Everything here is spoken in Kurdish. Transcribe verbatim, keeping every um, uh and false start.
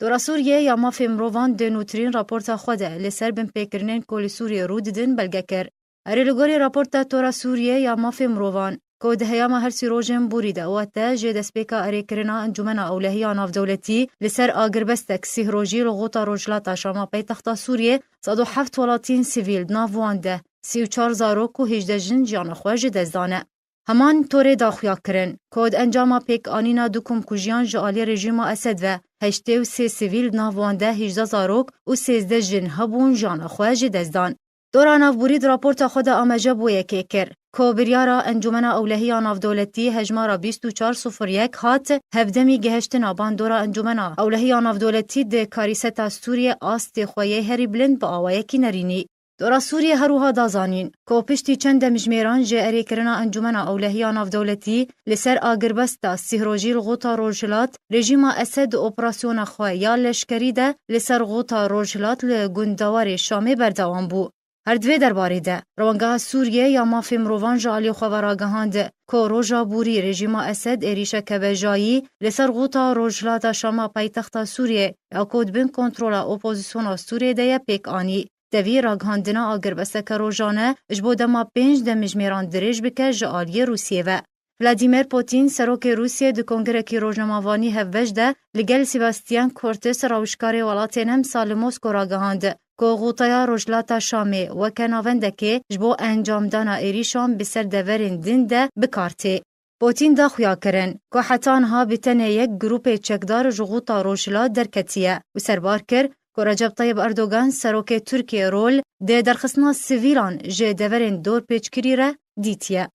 Dora Sûriyê ya Mafê Mirovan di nûtirîn raporta xwe de li ser binpêkirinên ku li Sûriyê rû didin belge kir. Erê, li gorî raporta Dora Sûriyê ya Mafê Mirovan, ku di heyama her sî rojên borî de, wate ji destpêka erêkirina Encûmena Ewlehiya Navdewletî li ser agirbestek sîh rojî li Xûta Rojhilata Şama paytexta Sûriyê, sed û heft welatiyên sivîl, di nav wan de sî û çar zarok û hêjdeh jin jiyana xwe ji dest dane. Heman torê daxuya kirin, ku di encama pêkanîna du komkujiyan ji aliyê rejîma Esed ve heştê û sê sivîl, di nav wan de hêjdeh zarok û sêzdeh jin hebûn jiyana xwe ji dest dan. Dora Navborî di raporta xwe de amaje bo yekê kir, ku biryara Encûmena Ewlehiya Navdewletî hejmara bîst û çar sifir yek hat hevdemî gihiştina bandora Encûmena Ewlehiya Navdewletî di karîseta Sûriyê astê xwe yê herî bilind bi awayekî nerînî. Dora Sûriyê her wiha da zanîn, ku piştî çend demjimêran ji erêkirina Encûmena Ewlehiya Navdewletî li ser agirbesta sîh rojî li Xûta Rojhilat, rejîma Esed operasyona xwe ya leşkerî de li ser Xûta Rojhilat li gundewarê Şamê berdewam bû. Her di vê derbarê de, Rewengeha Sûriyê ya Mafê Mirovan ji alî xwe ve ragihand, ku roja borî rejîma Esed êrîşeke vejayî li ser Xûta Rojhilata Şama paytexta Sûriyê ya ku di bin kontrola opozisyona Sûriyê de ye pêk anî. Tevî ragihandina agirbesteke rojane ji bo dema pênc demjimêran dirêj bike ji aliyê Rûsiyê ve. Vladimir Putin, serokê Rûsiyê, di kongirekî rojnamevanî hevbeş de li gel Sebastian Kurtis, rewşkarê welatên emsal li Mosko ragihand, ku Xûtaya Rojhilata Şamê weke navendekê ji bo encamdana êrîşan bi ser deverên din de bi kar tê. Putin da xuya kirin, ku heta niha bi tenê yek grûpê çekdar ji Xûta Rojhilat derketiye û serbar kir, ku Recep Tayyip Erdogan, serokê Tirkiyê, rol di derxistina sivîlan ji deverên dorpêçkirî re dîtiye.